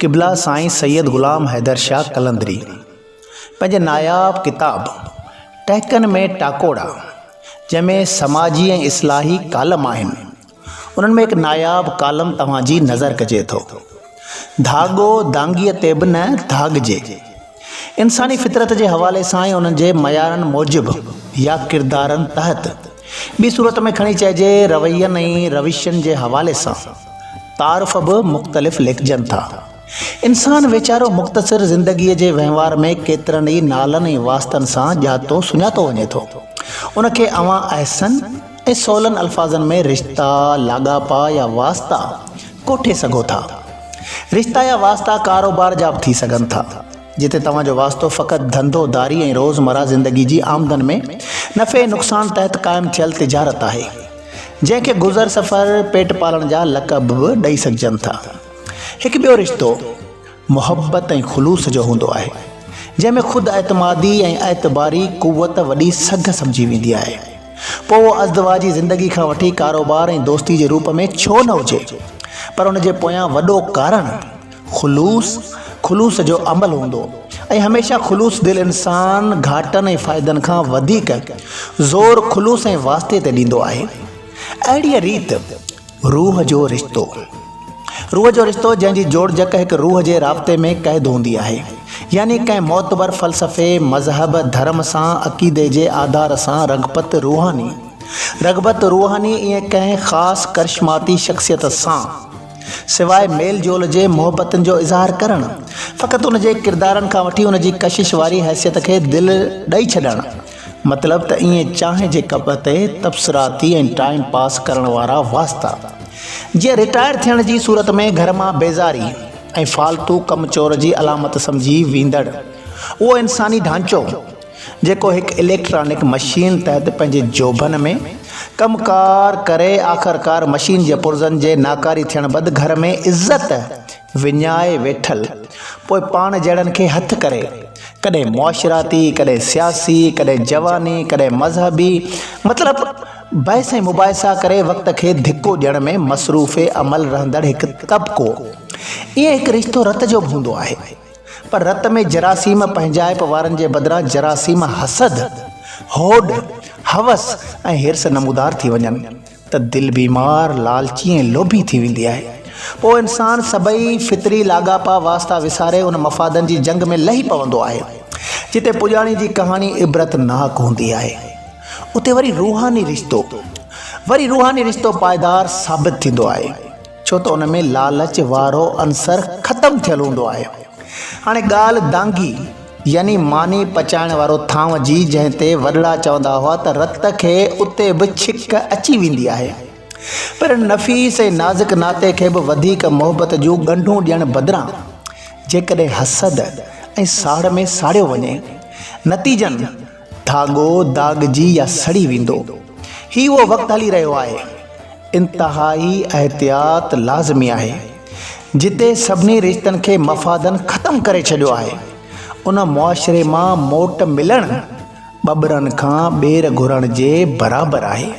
قبلا سائين سيد غلام حيدر شاهه قلندري پنهنجي ناياب ڪتاب ٽهڪن ۾ ٽاڪوڙا جنهن ۾ سماجي ۽ اصلاحي ڪالم آهن انهن ۾ هڪ ناياب ڪالم توهان جي نظر ڪجي ٿو. ڌاڳو دانگيء تي به نه ڌاڳجي. انساني فطرت جي حوالي سان ۽ انهن جي معيارن موجب يا ڪردارن تحت، ٻي صورت ۾ کڻي چئجي روين ۽ روشن جي حوالي سان تعارف به مختلف ليکجن ٿا. انسان ويچارو مختصر زندگيء جي وهنوار ۾ ڪيترن ئي نالن ۽ واسطن سان ڄاتو سڃاتو وڃي ٿو. ان کي اوهان احسن ۽ سولن الفاظن ۾ رشتا، لاڳاپا يا واسطا ڪوٺي سگهو ٿا. رشتا يا واسطا ڪاروبار جا به ٿي سگهن ٿا، جتي توهان جو واسطو فقط ڌنڌو داري ۽ روزمره زندگي جي آمدن ۾ نفعي ۽ نقصان تحت قائم ٿيل تجارت آهي، جنهن کي گذر سفر، پيٽ پالڻ جا لقب به ڏئي سگهجن ٿا. هڪ ٻيو رشتو محبت ۽ خلوص جو هوندو آهي، جنهن ۾ خود اعتمادي ۽ اعتباري قوت وڏي سگهه سمجهي ويندي آهي. پوء اهو ازدواجي زندگي کان وٺي ڪاروبار ۽ دوستي جي روپ ۾ ڇو نه هجي، پر ان جي پويان وڏو ڪارڻ خلوص، خلوص جو عمل هوندو ۽ هميشه خلوص دل انسان گهاٽن ۽ فائدن کان وڌيڪ زور خلوص ۽ واسطي تي ڏيندو آهي. اهڙيء ريت روح جو رشتو. روح جو رشتو جنهن جي جوڙجڪ هڪ روح جي رابطي ۾ قيد هوندي آهي، يعني ڪنهن معتبر فلسفي، مذهب، ڌرم سان عقيدي جي آڌار سان رغبت روحاني، رغبت روحاني ائين ڪنهن خاص ڪرشماتي شخصيت سان، سواء ميل جول جي محبتن جو اظهار ڪرڻ، فقط ان جي ڪردارن کان وٺي ان جي ڪشش واري حيثيت کي دل ڏئي ڇڏڻ، مطلب ته ائين چانهه جي ڪپ تي تبصراتي ۽ ٽائيم پاس ڪرڻ وارا واسطا. جيئن رٽائر ٿيڻ جي صورت ۾ گهر مان بيزاري ۽ فالتو ڪم چور جي علامت سمجهي ويندڙ اهو انساني ڍانچو جيڪو هڪ اليڪٽرانڪ مشين تحت پنهنجي جوڀن ۾ ڪم ڪار ڪري آخرڪار مشين جي پرزن جي ناڪاري ٿيڻ بعد گهر ۾ عزت وڃائي ويٺل پوء پاڻ جهڙن کي هٿ ڪري ڪڏهن معاشراتي، ڪڏهن سياسي، ڪڏهن جواني، ڪڏهن مذهبي، مطلب بحث ۽ مباحثا ڪري وقت کي ڌڪو ڏيڻ ۾ مصروف عمل رهندڙ هڪ طبقو. ائين هڪ رشتو رت جو به هوندو آهي. پر رت ۾ جراثيم پنهنجائپ وارن جي بدران جراثيم حسد، هوڏ، هوس ۽ حرص نمودار ٿي وڃن. ته دل بيمار، لالچي ۽ لوڀي ٿي ويندي آهي. پوء انسان سڀئي فطري لاڳاپا واسطا وساري ان مفادن جي جنگ ۾ لهي پوندو آهي، جتي پڄاڻي جي ڪهاڻي عبرتناڪ هوندي آهي. اتي وري روحاني رشتو وري روحاني رشتو پائيدار ثابت ٿيندو آهي، ڇو ته ان ۾ لالچ وارو عنصر ختم ٿيل هوندو آهي. هاڻي ڳالهه دانگي يعني ماني پچائڻ وارو ٿانو جي جنهن تي وڏڙا چوندا هئا ته رت کي اتي به ڇڪ اچي ويندي آهي. پر ان نفيس ۽ نازڪ ناتي کي به وڌيڪ محبت جون ڳنڍون ڏيڻ بدران جيڪڏهن حسد ۽ ساڙ ۾ ساڙيو وڃي، نتيجن ڌاڳو داغجي يا سڙي ويندو. هي اهو وقت هلي رهيو آهي. انتهائي احتياط لازمي آهي. جتي سڀني رشتن کي مفادن ختم ڪري ڇڏيو آهي، ان معاشري مان موٽ ملڻ ٻٻرن کان ٻير گهرڻ جي برابر آهي.